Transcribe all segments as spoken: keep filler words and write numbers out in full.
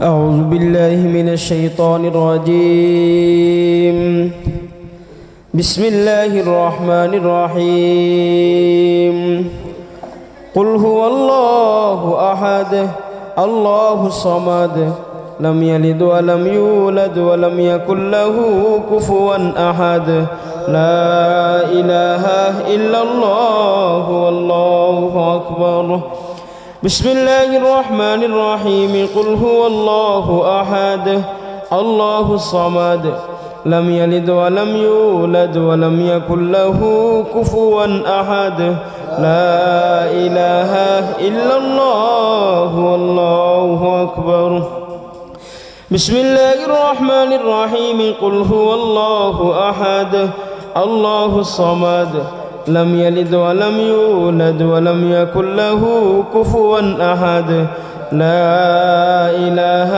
أعوذ بالله من الشيطان الرجيم. بسم الله الرحمن الرحيم. قل هو الله أحد، الله الصمد، لم يلد ولم يولد ولم يكن له كفوا أحد. لا إله إلا الله، والله أكبر. بسم الله الرحمن الرحيم. قل هو الله أحد، الله الصمد، لم يلد ولم يولد ولم يكن له كفوا أحد. لا إله إلا الله، والله أكبر. بسم الله الرحمن الرحيم. قل هو الله أحد، الله الصمد، لم يلد ولم يولد ولم يكن له كفوا أحد. لا إله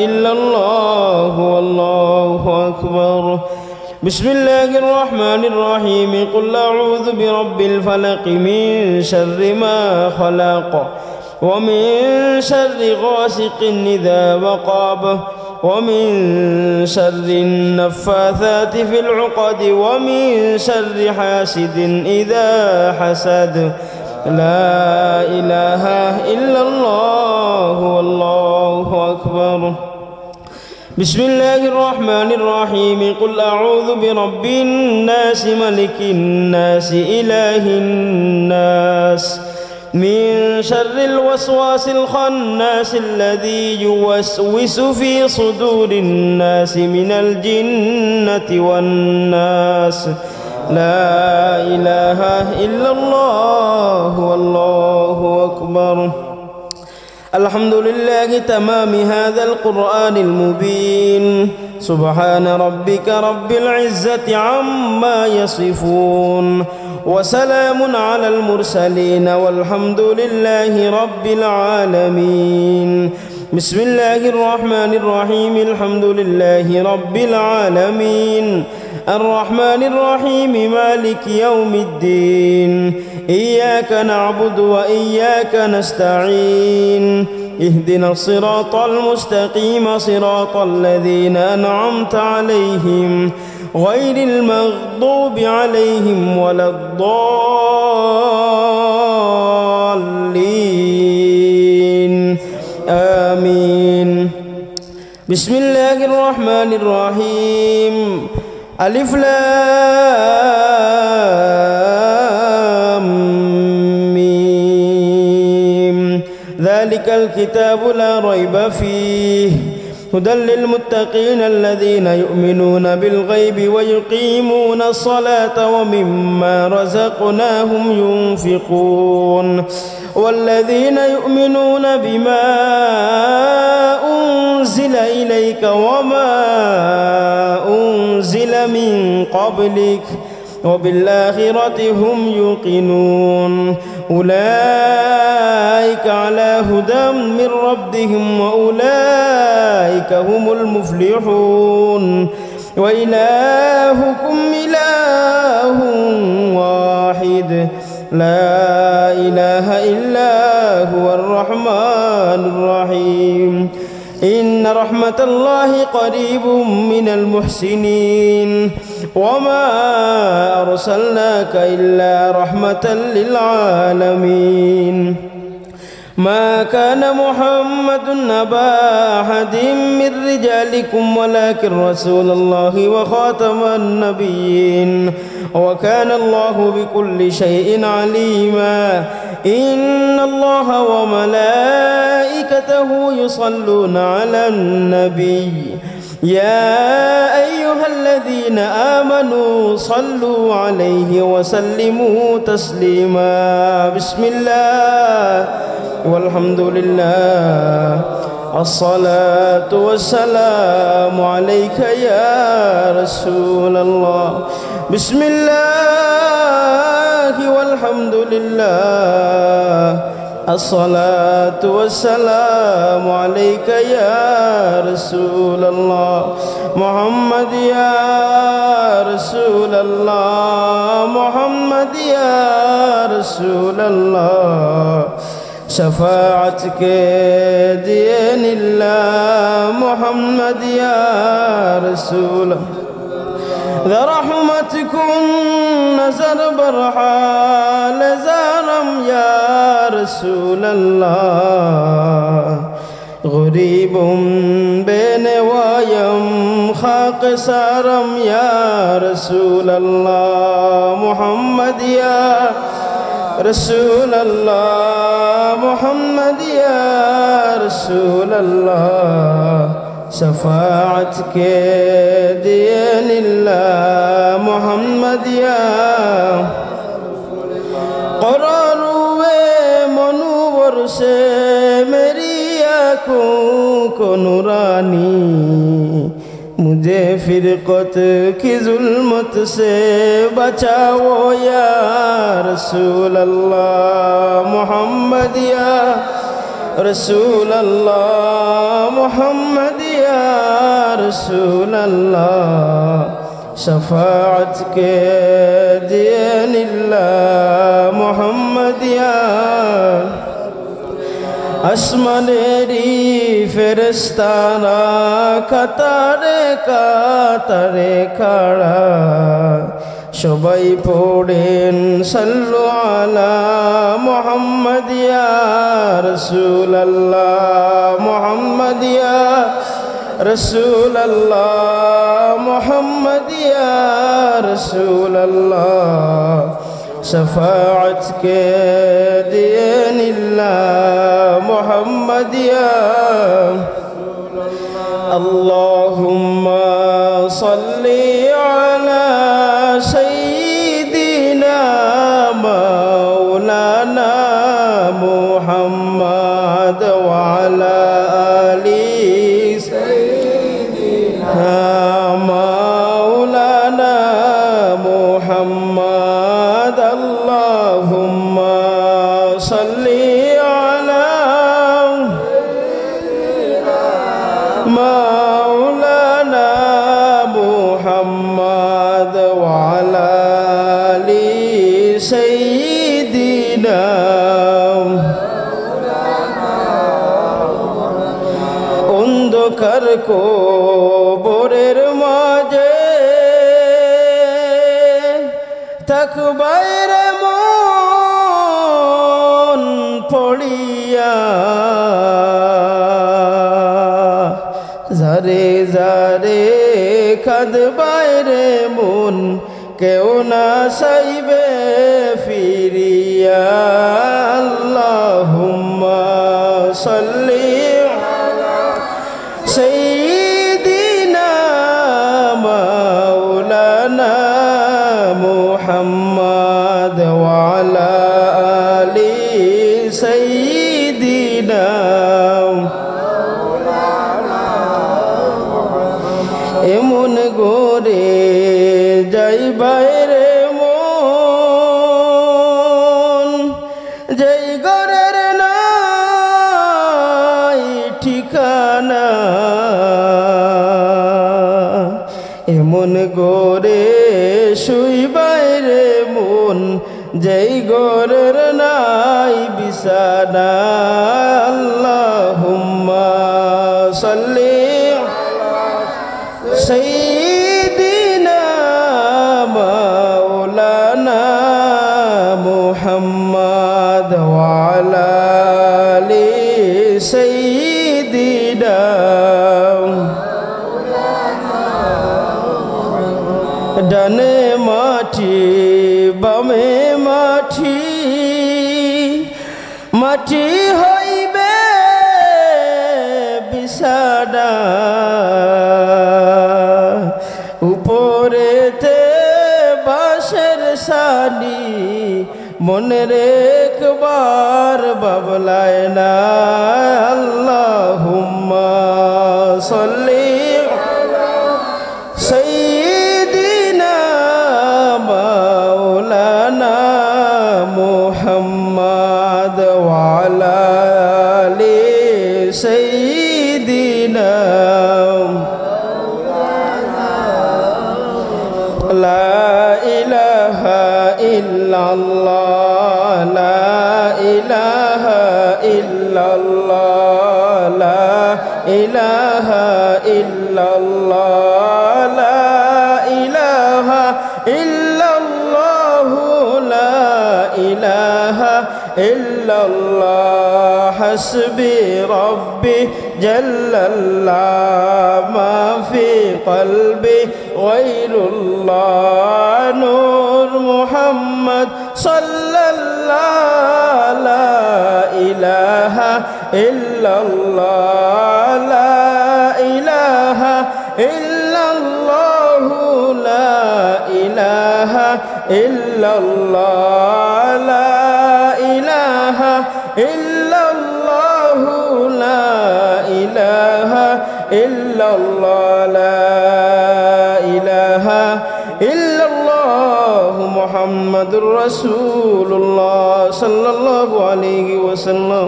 إلا الله، والله أكبر. بسم الله الرحمن الرحيم. قل أعوذ برب الفلق، من شر ما خلق، ومن شر غاسق إذا وقب، ومن شر النفاثات في العقد، ومن شر حاسد إذا حسد. لا إله إلا الله، والله أكبر. بسم الله الرحمن الرحيم. قل أعوذ برب الناس، ملك الناس، إله الناس، من شر الوسواس الخناس الذي يوسوس في صدور الناس من الجنة والناس. لا إله إلا الله، والله أكبر. الحمد لله تمام هذا القرآن المبين. سبحان ربك رب العزة عما يصفون، وسلام على المرسلين، والحمد لله رب العالمين. بسم الله الرحمن الرحيم. الحمد لله رب العالمين. الرحمن الرحيم. مالك يوم الدين. إياك نعبد وإياك نستعين. اهدنا الصراط المستقيم، صراط الذين أنعمت عليهم، غير المغضوب عليهم ولا الضالين. آمين. بسم الله الرحمن الرحيم. ألف لام ميم. ذلك الكتاب لا ريب فيه، هدى للمتقين الذين يؤمنون بالغيب ويقيمون الصلاة ومما رزقناهم ينفقون. والذين يؤمنون بما أنزل إليك وما أنزل من قبلك وبالآخرة هم يوقنون. أولئك على هدى من ربهم وأولئك هم المفلحون. وإلهكم إله واحد، لا إله إلا هو الرحمن الرحيم. إن رحمة الله قريب من المحسنين، وما أرسلناك إلا رحمة للعالمين. ما كان محمد أبا أحد من رجالكم ولكن رسول الله وخاتم النبيين، وكان الله بكل شيء عليما. إن الله وملائكته يصلون على النبي، يا أيها الذين آمنوا صلوا عليه وسلموا تسليما. بسم الله والحمد لله، الصلاة والسلام عليك يا رسول الله. بسم الله والحمد لله، الصلاة والسلام عليك يا رسول الله. محمد يا رسول الله، محمد يا رسول الله، شفاعت کے دیے نلا۔ محمد يا رسول، ذا رحمت کن نظر بر حال زارم يا رسول الله. غریبم بے نوایم خاکسارم يا رسول الله. محمد يا رسول الله، محمد يا رسول الله، شفاعت کے دیے نلا محمد يا. قرار ہوئے منور سے میری آنکھوں کو نورانی، مجھے فرقت کی ظلمت سے بچاؤ يا رسول الله. محمد يا رسول الله، محمد يا رسول الله، شفاعت کے دیے نلا محمد يا. আসমানেরি ফেরেশতারা কাতারে কাতারে খাড়া, সবাই পড়েন সাল্লু আলা মুহাম্মদ ইয়া রাসূলুল্লাহ, মুহাম্মদ ইয়া রাসূলুল্লাহ, মুহাম্মদ ইয়া রাসূলুল্লাহ। شفاعت کے دیے نلا محمد یا. اللهم صل على سيدنا مولانا محمد وعلى آل مولانا محمد. اللهم صل على مولانا محمد وعلى آل سيدنا. অন্ধকার কবরের মাঝে থাকবায় রে মন পড়িয়া, যারে যারে কাঁদবায় রে মন, কেউ না চাইবে ফিরিয়া. اللهم صل على سيدنا مولانا محمد وعلى آل سيدنا. এমন ঘরে যাইবায় রে মন, যেই ঘরের নাই ঠিকানা, এমন ঘরে শুইবায় রে মন, যেই ঘরের নাই বিছানা. اللهم صل سيدنا مولانا محمد وعلى آل سيدنا. ডানে মাটি বামে মাটি, মাটি হইবে বিছানা, উপরেতে বাঁশের ছানি, মনের একবার বাবলায় না. اللهم صل على سيدنا مولانا محمد وعلى آل سيدنا. لا إله إلا الله، لا إله إلا الله. إله إلا الله، لا إله إلا الله، لا إله إلا الله. حسبي ربي جل الله، ما في قلبي غير الله. نور محمد صلى الله، لا إله إلا الله، لا إله إلا الله، لا إله إلا الله، لا إله إلا الله، لا إله إلا الله، لا إله إلا الله، محمد رسول الله صلى الله عليه وسلم.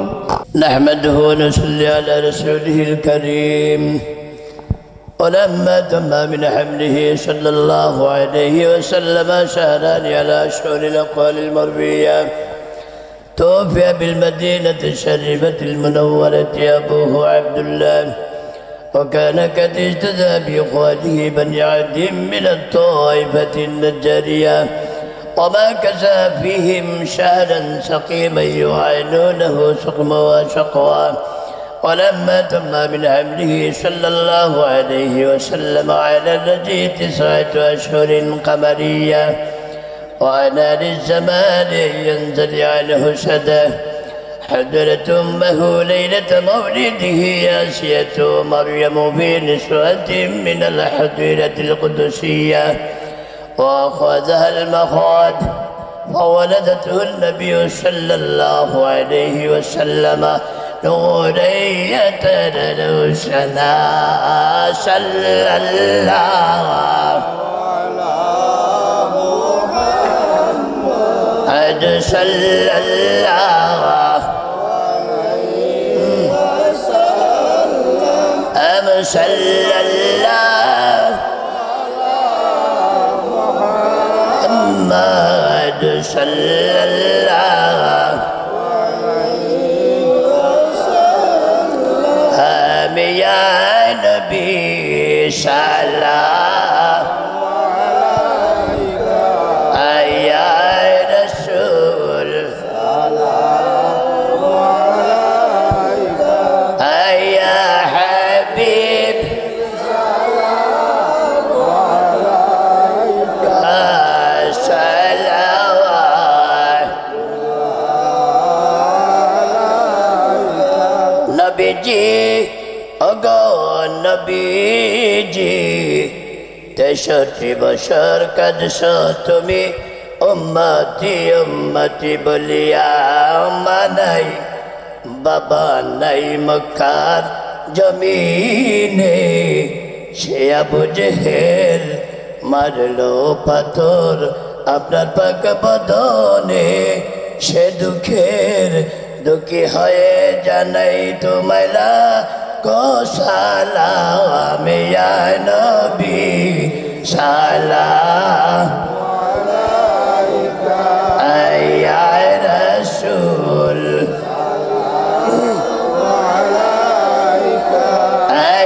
نحمده ونصلي على رسوله الكريم. ولما تم من حمله صلى الله عليه وسلم شهران على أشهر الأقوال المروية، توفي بالمدينة الشريفة المنورة أبوه عبد الله، وكان قد اجتزى بإخوانه بني عدي من الطائفة النجارية، ومكث فيهم شهرا سقيما يعانونه سقما وشقوا. ولما تم من حمله صلى الله عليه وسلم على الذي تسعة أشهر قمرية، وأنا للزمان ينزلي عنه سده، حضرت أمه ليلة مولده آسية مريم في نسوة من الحضيرة القدسية، وأخذها المخاض، فولدته النبي صلى الله عليه وسلم نورا يتلألأ سنا. صلى الله، قد صلى الله، أم صلى الله، محمد صلى الله. آمين يا نبي سلام، يا رسول، يا حبيب، صلوات। নবীজি, ওগো নবীজি, তেষট্টি বছর কাঁদছো তুমি উম্মতি উম্মতি বলিয়া। মা নাই, বাবা নাই মক্কার জমিনে, সে আবু জেহেল মারলো পাথর আপনার পাক বদনে। সে দুঃখের দুঃখী হয়ে জানাই তোমায় লাখো সালাম, ইয়া নবী সালাম, ইয়া রাসূল,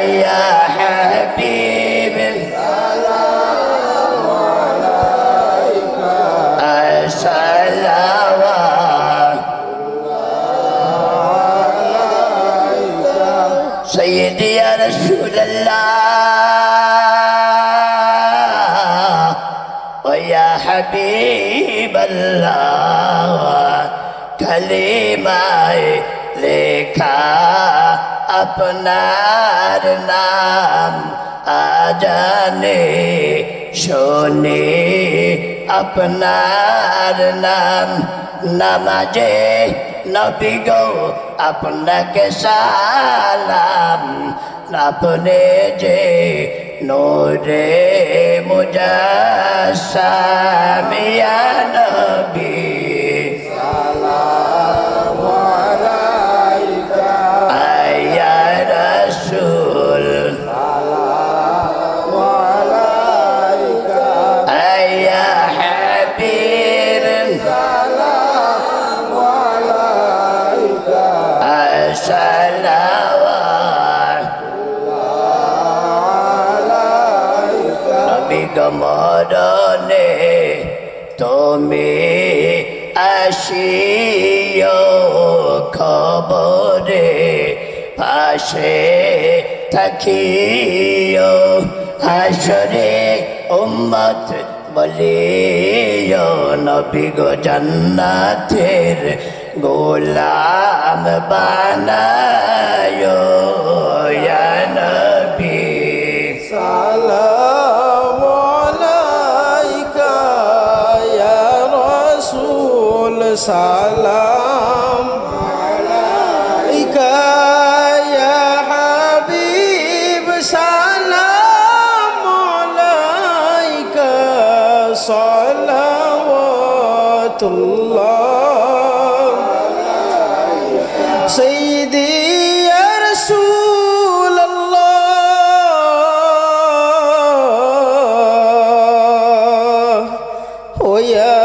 ইয়া হাবিব, সালাওয়াত। سيدي يا رسول الله ويا حبيب الله، কালিমায় লেখা আপনার নাম, আজানে শুনি আপনার নাম, নামাজে নবী গো আপনাকে সালাম, আপনি যে নূরে মুজাসসাম, ইয়া নবী সালাম আলাইকা, ইয়া রাসূল সালাম আলাইকা, ইয়া হাবিব সালাম আলাইকা, সালাওয়াত। মরণে তুমি আসিও, কবরে পাশে থাকিও, হাশরে উম্মত বলিও, নবী গো জান্নাতের গোলাম বানায়ো, ইয়া নবী। سلام عليك يا رسول، سلام عليك يا حبيب، سلام عليك، صلوات الله. سيدي يا رسول الله، ও ইয়া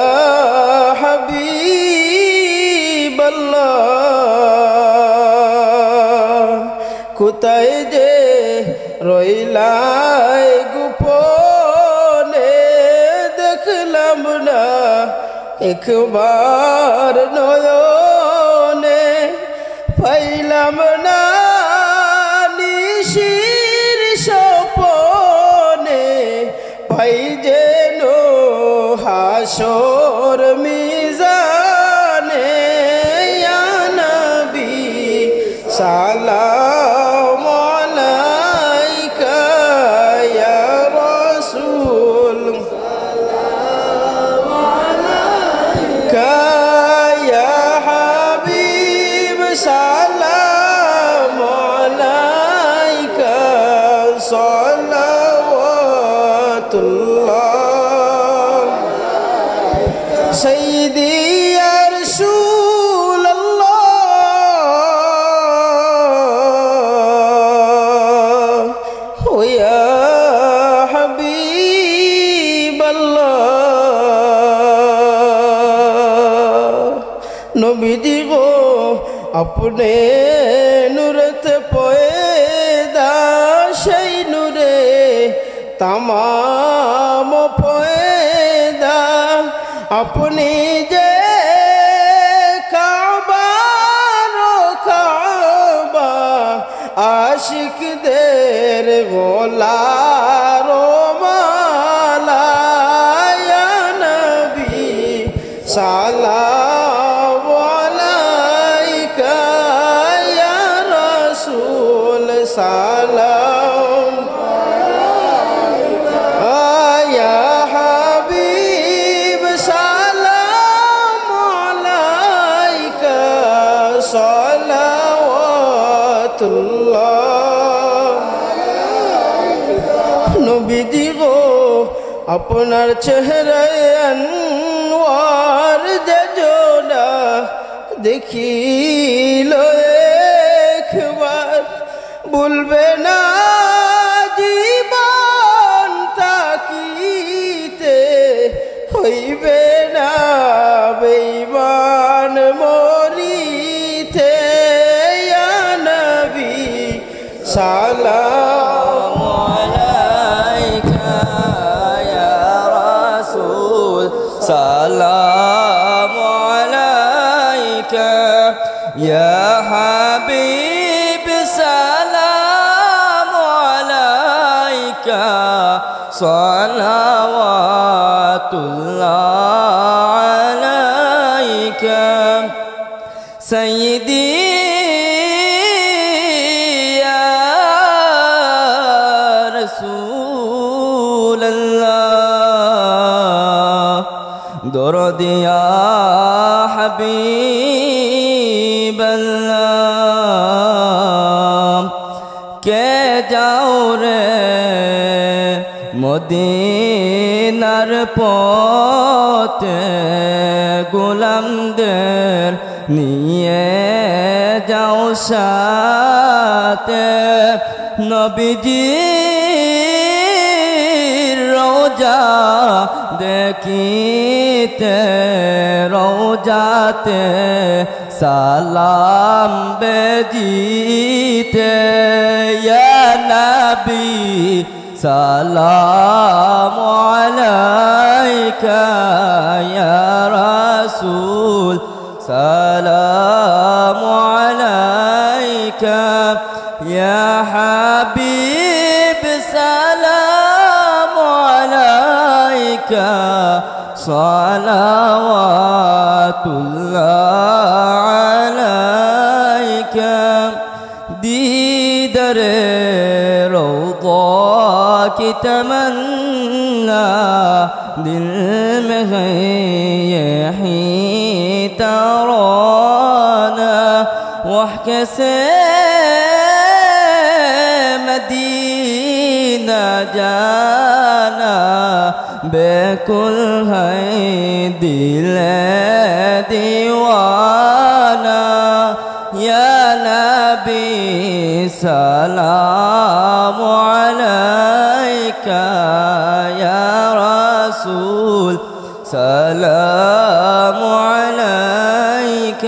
হাবিবাল্লাহ, কোথায় যে রইলায় গোপনে, দেখলাম না একবার নয়নে, পাইলাম না নিশির স্বপনে, পাই যেন হাশর মিজানে। ইয়া নবী সালাম আলাইকা, ইয়া রাসূল يا حبيب سلام عليك صلوات الله. سيدي يا رسول الله ويا حبيب الله. নবীজি গো, আপনে নূরেতে পয়দা, সেই নূরে তামাম পয়দা। আপনি যে কাবার কাবা, আশিকদের গলার মালা। ইয়া নবী সালাম আলাইকা, ইয়া রাসূল সালাম আলাইকা, ইয়া হাবিব সালাম আলাইকা, সালাওয়াতুল্লাহ। নবীজি গো, আপনার চেহারায় আনোয়ার যে জোড়া দেখিল একবার, ভুলবে না জীবন থাকিতে, হইবে না বেঈমান মরিতে। ইয়া নবী سلام عليك يا رسول، سلام عليك يا حبيب، سلام عليك، صلوات الله عليك. سيدي يا رسول الله، درود يا حبيب الله. কে যাও রে মদিনার পথে, গোলামদের নিয়ে যাও সাথে। নবীজির রওজা দেখিতে, রওজাতে সালাম বেজিতে। ইয়া নবী سلام عليك يا رسول، سلام عليك يا حبيب، سلام عليك، صلوات الله عليك. دیدار روضہ کی تمنا، دل میں ہے یہی ترانہ۔ وہ کیسے مدینہ جانا، بیکل ہے دل دیوانہ۔ يا نبي سلام عليك، يا رسول سلام عليك،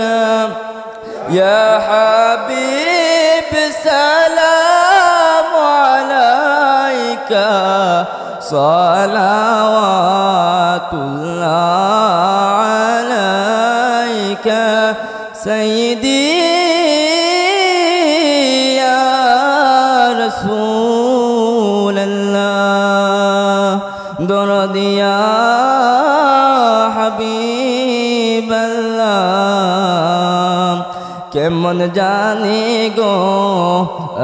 يا حبيب سلام عليك، صلوات الله عليك، سيدي يا رسول الله، درود يا حبيب الله۔ কেমন জানি গো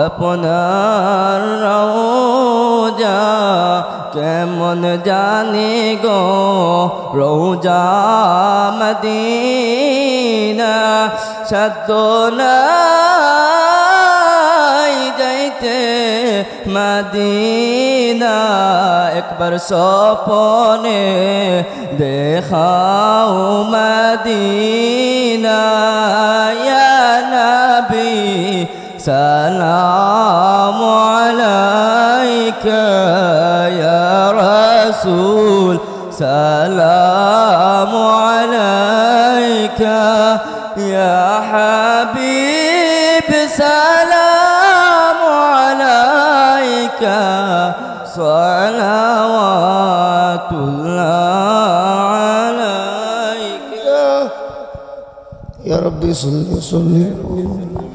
আপনার রওজা, কেমন জানি গো রওজা মদিনা, সাধ্য নাই যাইতে মদিনা, একবার স্বপনে দেখাও মদিনা। ইয়া নবী সালাম আলাইকা, ইয়া রাসূল সালাম আলাইকা, ইয়া হাবিব সালাম আলাইকা, সালাওয়াতুল্লাহ আলাইকা। يا رب صل وسلم.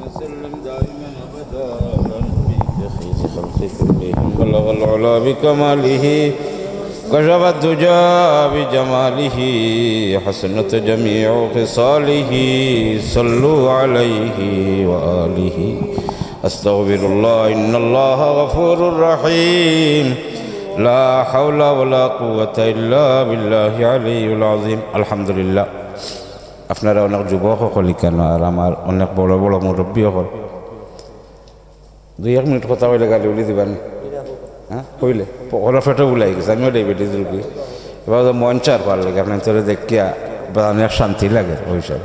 وسلم دائما أبدا على نبيك خير خلق كلهم. بلغ العلا بكماله، كشف الدجى بجماله، حسنت جميع خصاله، صلوا عليه وآله. أستغفر الله، إن الله غفور رحيم. لا حول ولا قوة إلا بالله العلي العظيم. الحمد لله. আপনারা অনেক যুবক অকল ইখানো, আর আমার অনেক বড় বড় মুরব্বি অকল। দুই এক মিনিট কথা কইলে গালি উলি দিবা নি? হ্যাঁ, কইলে। প-, ওরা পেটো বুলাই গেছে, আমিও ডায়াবেটিস রুগী। এবার তো মন চার পার লাগে, আপনার তোরে দেখিয়া বা অনেক শান্তি লাগে ওই সব।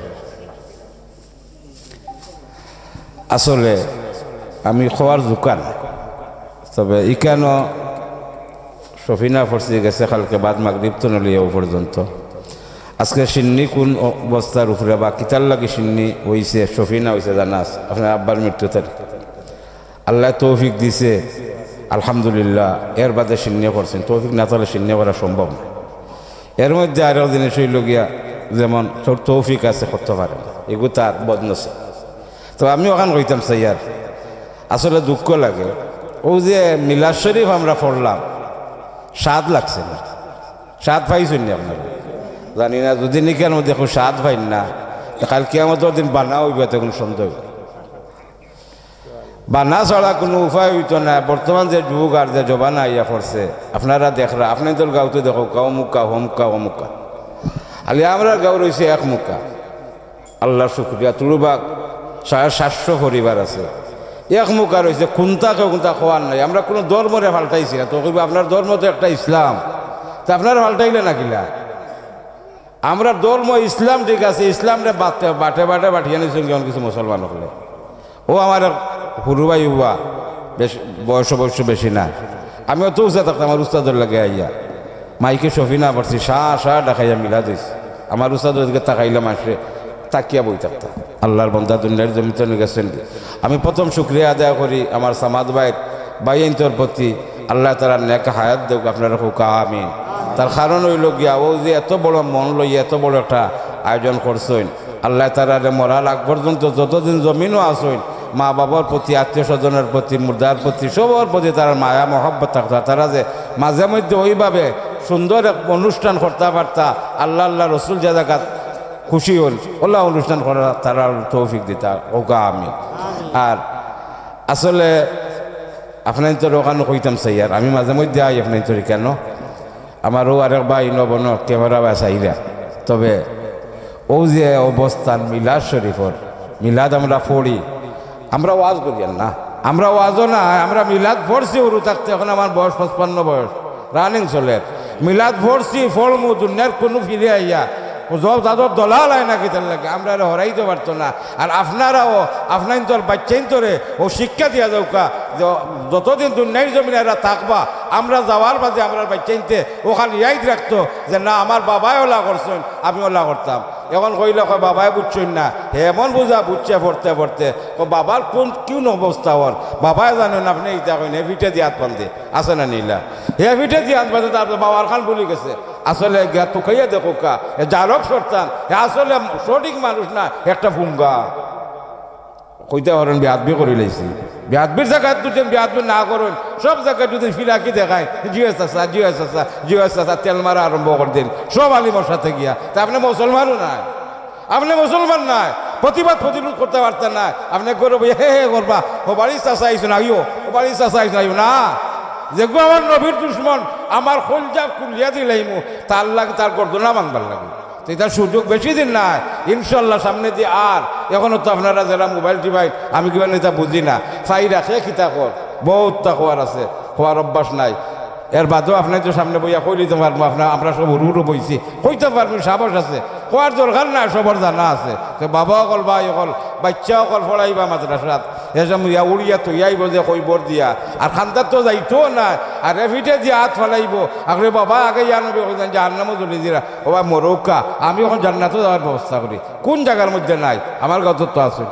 আসলে আমি খোয়ার দোকান, তবে ইখানো সফিনা পড়ছি গেছে কালকে বাদ মাগরিব তো নলিয়াও পর্যন্ত। আজকে শিন্নি কোন অবস্থার উপরে বা কিতার লাগি শিন্নি হইছে, সফিনা হইছে জানা আছে? আপনার আব্বার মৃত্যু তারিখ। আল্লাহ তৌফিক দিছে, আলহামদুলিল্লাহ। এর বাদে শিন্নি করছেন, তৌফিক না থাকলে শিন্নি করা সম্ভব না। এর মধ্যে আরো জিনিস হইল গিয়া, যেমন তোর তৌফিক আছে করতে পারে না, এগু তার বদনসিব। তো আমি ওখান কইতাম চাইয়ার, আসলে দুঃখ লাগে। ও যে মিলাদ শরীফ আমরা পড়লাম, স্বাদ লাগছে না? স্বাদ পাইছেন নি আপনারা? জানি না, যদি নিকার মধ্যে এখন স্বাদ পাইন না, তো কাল কিয়ামতর দিন বানা হইবে, তখন সন্দেহ হইবে। বানা ছাড়া কোনো উপায় হইতো না। বর্তমান যে যুগ আর যে জমানা আইয়া পড়ছে, আপনারা দেখরা, আপনি তো গাঁওতে দেখো, কাউ মুক্কা, হমুক্কা, হমুক্কা। খালি আমরা গাঁও রইছে এক মুক্কা। আল্লাহর শুকরিয়া, তুলুবাগ সাড়ে সাতশো পরিবার আছে। এক মুখা রইছে, কুন্তা কেউ কুন্তা খোয়ার নাই। আমরা কোনো ধর্মরে পাল্টাইছি না। তো কইবা, "আপনার ধর্ম তো একটা ইসলাম, তা আপনারা পাল্টাইলে না কিলা?" আমরা ধর্ম ইসলাম ঠিক আছে, ইসলামরে বাটে, বাটে, বাটে বাটিয়া নিছইন কেমন কিছু মুসলমান হকলে। ও আমার এক হুরু ভাই উবা, বেশ বয়স অবশ্য বেশি না। আমি অত উজা থাকতাম, আমার উস্তাদর লগে আইয়া মাইকে সফিনা পড়ছি, শা শা ডাকাইয়া মিলাদ অইছে। আমার উস্তাদর দিকে তাকাইলাম, আসে তাকিয়া বই থাকতাম। আল্লাহর বন্দা দুনিয়ার জমিন তো গেছেন। আমি প্রথম শুকরিয়া আদায় করি আমার সামাদ ভাইর, ভাইয়াইন্তর প্রতি, আল্লাহ তাআলা নেক হায়াত দেউক আপনারা, কউক্কা আমিন। তার কারণ অইলো গিয়া, অউ যে এত বড় মন লইয়া এত বড় একটা আয়োজন করছইন, আল্লাহ তাআলারে মরার আগ পর্যন্ত যতদিন জমিনো আছইন, মা বাবার প্রতি, আত্মীয় স্বজনের প্রতি, মুর্দার প্রতি, সবার প্রতি তারার মায়া মহব্বত থাকতা। তারা যে মাঝে মধ্যে অইভাবে সুন্দর এক অনুষ্ঠান করতা পারতা, আল্লাহ, আল্লাহ রসুল যে জাগাত খুশি অইন, অলা অনুষ্ঠান করার তারার তৌফিক দিতা, কউক্কা আমিন। আর আসলে আপনাইনতর অখান কইতাম চাইয়ার, আমি মাঝে মধ্যে আই আপনাইনতর কেনে, আমার অউ আরেক ভাই নবন camera বায় চাইরা। তবে অউ যে অবস্থান মিলাদ শরীফর, মিলাদ আমরা পড়ি, আমরা ওয়াজ করিয়ার না, আমরা ওয়াজও না, আমরা মিলাদ পড়ছি হুরু থাকতে, এখন আমার বয়স পঁচপান্ন বয়স, running চলের। মিলাদ পড়ছি, পড়মু, দুনিয়ার কুনু ফিরে আইয়া, ও জব তাদের দলাল আয় না কিতার লাগি, আমরারে হরাইতো পারতো না। আর আপনারাও, আপনাইনতর বাইচ্চাইনতরে অউ শিক্ষা দিয়া যাউক্কা, যে যতদিন দুনিয়ার জমিনো এরা থাকবা, আমরা যাওয়ার বাদে আমরার বাইচ্চাইন্তে অখান ইয়াদ রাখতো যে না, আমার বাবায় অলা করছইন, আমি অলা করতাম। এখন কইলে কয়, "বাবায় বুঝছইন না।" হে এমন বুঝা বুঝছে পড়তে পড়তে, কয়, "বাবার কুন, কুন অবস্থা অর?" বাবায় জানইন, আপনে ইতা কইন, হে পিঠে দি আত বান্ধে, আছে না নি ইলা? হে পিঠে দি আত বান্ধে, তার বাবার খান ভুলি গেছে। আসলে গিয়া তুকাইয়া দেখউক্কা, হে জারক শয়তান, হে আসলে সঠিক মানুষ না, একটা ফুঙ্গা। কইতা পারইন, বেয়াদবি করিলাইছি। বেয়াদবির জাগাত দুজন বেয়াদবি না করইন, সব জাগাত দুজন ফিরাকি দেখাইন, "জি অয় চাচা, জি অয় চাচা, জি অয় চাচা", তেল মারা আরম্ভ করি দেইন সব আলিমর সাথে গিয়া। তে আপনে মুসলমানও নায়, আপনে মুসলমান নায়, প্রতিবাদ প্রতিরোধ করতা পারতা নায়, আপনে ঘরো বইয়া হে হে করবা, "ও বাড়ির চাচা আইছইন, আইও, ও বাড়ির চাচা আইছইন, আইও না।" যেগু আমার নবীর দুশমন, আমার কইলজা খুলিয়া দিলাইমু, তার লাগি, তার গর্দনা ভাঙবার লাগি। তে ইতার সুযোগ বেশি দিন নায়, ইনশাআল্লাহ সামনেদি আর। এখনো তো আপনারা যেরা মোবাইল টিপাইন, আমি কিবা ইতা বুঝি না, চাইরা কে কিতা কর, বউততা কওয়ার আছে, কওয়ার অভ্যাস নাই। এর বাদেও আপনাইনতর সামনে বইয়া কইলিতাম পারমু, আপনা-, আমরা সব হুরু হুরু বইছি, কইতাম পারমু, সাহস আছে, কওয়ার দরকার নাই, সবর জানা আছে। তে বাবা অকল, ভাই অকল, বাইচ্চা অকল পড়াইবা মাদ্রাসাত, এ সময় ইয়া উড়িয়া থইয়া আইবো যে কইবর দিয়া, আর কান্দাত তো যাইতো নায়, আর হে পিঠে দিয়া আত ফালাইবো, আর কইবো, "বাবা, আগে ইয়া নবী কইছইন, জাহান্নামো জ্বলি দিরা।" ও ভাই, মরউক্কা, আমি অখন জান্নাতো যাওয়ার ব্যবস্থা করি। কুন জাগার মধ্যে নাই? আমার গাঁওত তো আছে,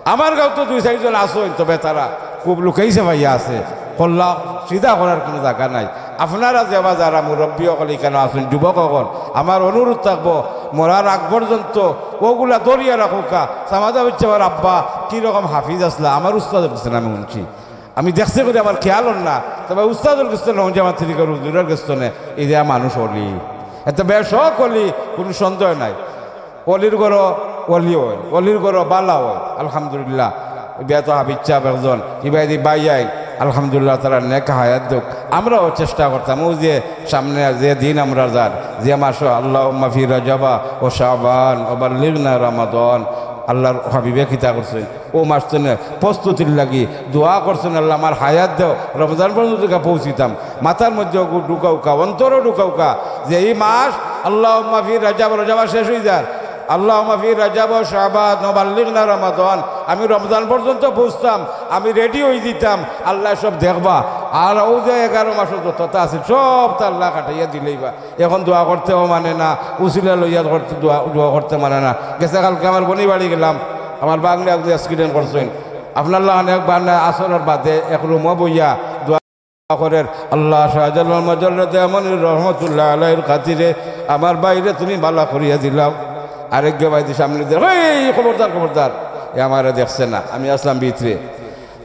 আমার গাঁওত তো দুই চাইরজন আছইন, তবে তারা খুব লুকাইছে ভাইয়া আছে, কল্লা সিধা করার কুনু জাগা নাই। আপনারা যেবা যারা মুরব্বি অকল ইখানো আছইন, যুবক অকল, আমার অনুরোধ থাকবো, মরার আগ পর্যন্ত অগুলা ধরিয়া রাখউক্কা। সামাদা বাইচ্চা আমার আব্বা কিরকম হাফিজ আছলা, আমার উস্তাদর গেছে আমি হুনছি, আমি দেখছি করি আমার খেয়াল অর না, তবে উস্তাদর গেছে না হুনছি, আমার তরিকার হুজুরর গেছে না, ইতা মানুষ অলি, এত বেশক অলি, কুনু সন্দেহ নাই। অলির ঘরো অলি অয়, অলির ঘরো বালা অয়, আলহামদুলিল্লাহ। ইবা তো হাফিজ সাব একজন, ইবাদি ভাইয়াইন, আলহামদুলিল্লাহ, তারা নেক হায়াত দেউক। আমরাও চেষ্টা করতাম, অউ যে সামনে যে দিন আমরা যার, যে মাস, আল্লাহুম্মা ফি রাজাবা ও শাবান ও বাল্লিগনা রমাদান, আল্লাহর হাবিবে কিতা করছইন, অউ মাস তনে প্রস্তুতির লাগি দোয়া করছইন, "আল্লাহ, আমার হায়াত দেও, রমজান পর্যন্ত গিয়া পৌঁছিতাম।" মাথার মধ্যে অগু ঢুকাউক্কা, অন্তরো ঢুকাউক্কা, যে ই মাস, আল্লাহুম্মা ফি রাজাব, রাজাব মাস শেষ অইযার, আল্লাহুম্মা ফি রাজাব ও শাবান ও বাল্লিগনা রমাদান, আমি রমজান পর্যন্ত পৌঁছতাম, আমি রেডি অইযিতাম, আল্লায় সব দেখবা। আর অউ যে এগারো মাসো যততা আছিল, সবতা আল্লায় কাটাইয়া দিলাইবা। এখন দোয়া করতেও মানে না, উছিলা লইয়া করতে দোয়া, দোয়া করতে মানে না। গেছে কালকে আমার বইনর বাড়ি গেলাম, আমার ভাগনা একজন accident করছইন। আপনার লাখান এক ভাগনায় আসরর বাদে এক রুমো বইয়া দোয়া করের, "আল্লাহ, শাহজালাল মুজাররদে ইয়ামনি রহমতুল্লাহ আলাইহির খাতিরে আমার ভাইরে তুমি বালা করিয়া দিলাও।" আরেকগু ভাইদি সামনে দিয়া, "এই খবরদার, খবরদার, এ আমারে দেখছে না, আমি আছলাম ভিতরে।"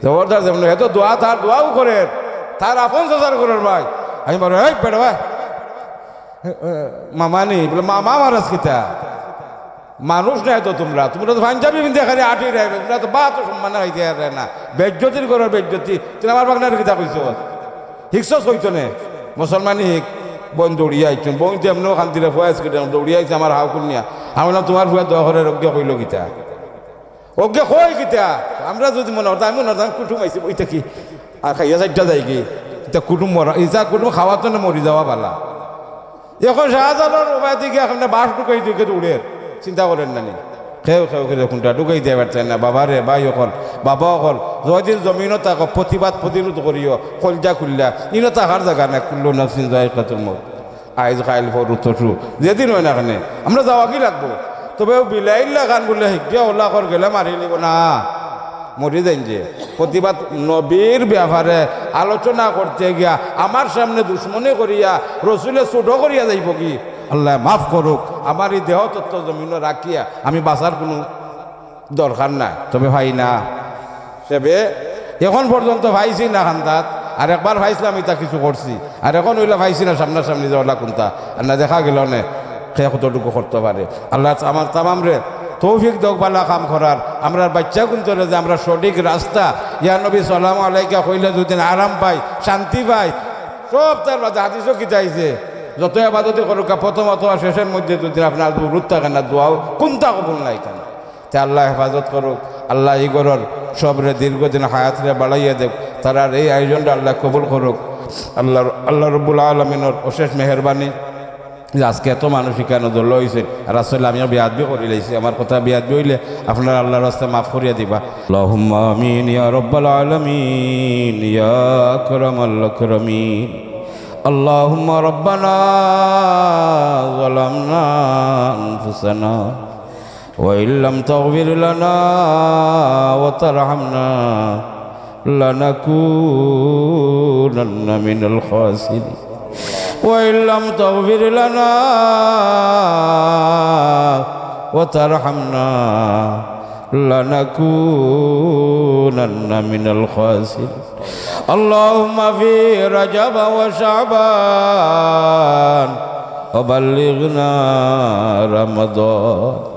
জবরদস্ত যেমন, হে তো দোয়া, তার দোয়াও করের, তার আপন চাচার ঘরর ভাই। আমি বলি, "এই বেটা ভাই, এ, এ, মামা নি?" বলে, "মামা মারাজ কিতা? মানুষ নায় তো তুমরা, তুমরা তো পাঞ্জাবি পিন্দিয়া খালি আটিরায়, তুমরা তো ভাত সম্মানে খাইতায় পাররায় না, বেইজ্জতির ঘরর বেইজ্জতি, তুই আমার ভাগনারে কিতা কইছস? হিকছস কইতো নে, মুসলমানি হিক।" বইন দৌড়িয়া আইছইন, বইন তো এমনেও কান্দিরা, ফুয়া accident, দৌড়িয়া আইছে আমার হাউ খুনিয়া। আমি বললাম, "তুমার ফুয়ায় দোয়া করের, অগুয়ে কইলো কিতা?" অগুয়ে কয় কিতা? আমরা যুদি মনো করতাম, আমি মনো করতাম কুটুম আইছে, বই থাকি। আর খাইয়া চাইরটা যাইগি। ইতা কুটুম মরা, ইতা কুটুম খাওয়াত না মরি যাওয়া বালা। এখন শাহজালালর অবায়দি গিয়া আপনে বাঁশ ঢুকাই দিয়া দৌড়ের। চিন্তা করের না নি? কেউ কেউ কেউ কুনটা ঢুকাই দিয়া পারতা না। বাবারে, ভাই অকল, বাবা অকল, যতদিন জমিনো থাকো, প্রতিবাদ প্রতিরোধ করিও, কইলজা খুলিয়া। ইনো থাকার জাগা নায়, কুল্লু নাফসিন যায়িকাতুল মউত। আইজ, কাইল, পরশু, তরশু, যেদিন অয় না কেনে, আমরা যাওয়াগি লাগবো। তবে অউ বিলাইর লাখান বুলে হিগিয়া অলা কর গেলে মারি নিবো না। মরি যাইন যে, প্রতিবাদ নবীর ব্যাপারে আলোচনা করতে গিয়া আমার সামনে দুশমনি করিয়া রসুলে ছোট করিয়া যাইবো কি? আল্লায় মাফ করুক। আমার ই দেহ তত্ত্ব জমিনো রাখিয়া আমি বাঁচার কুনু দরকার নাই, তবে পাই না। সেবে এখন পর্যন্ত পাইছি না কান্দাত, আর একবার পাইছিলাম, ইতা কিছু করছি, আর এখন অইলা পাইছি না সামনাসামনি যে অলা কুন্তা, আর না দেখা গেল নে কে কতটুকু করতে পারে। আল্লায় আমার তামামরে তৌফিক দেউক বালা কাম করার, আমরার বাইচ্চা কুন্তরে যে আমরা সঠিক রাস্তা, ইয়া নবী সালাম আলাইকা কইলে যুদি আরাম পাই, শান্তি পাই, সব তার বাদে হাদিসও কিতা আইছে, যত ইবাদতই করুক্কা, প্রথম অথবা শেষের মধ্যে যুদি আপনার দুরুদ থাকে না, দোয়াও কুন্তা কবুল নায় কেনে। তে আল্লায় হেফাজত করুক, আল্লায় ই ঘরর সবরে দীর্ঘদিন হায়াতরে বাড়াইয়া দেউক, তারার এই আয়োজনটা আল্লায় কবুল করুক। আল্লাহ, আল্লাহ রব্বুল আলামিনর অশেষ মেহেরবানি যে আজকে এত মানুষ ইখানো জড়ো অইছে। আর আসলে আমিও বেয়াদবি করি লাইছি, আমার কথা বেয়াদবি অইলে আপনারা আল্লাহর রাস্তায় মাফ করিয়া দিবা। اللهم آمين يا رب العالمين يا أكرم الأكرمين. اللهم ربنا ظلمنا أنفسنا وإن لم تغفر لنا وترحمنا لنكونن من الخاسرين. وإن لم تغفر لنا وترحمنا لنكونن من الخاسرين. اللهم في رجب وشعبان وبلغنا رمضان.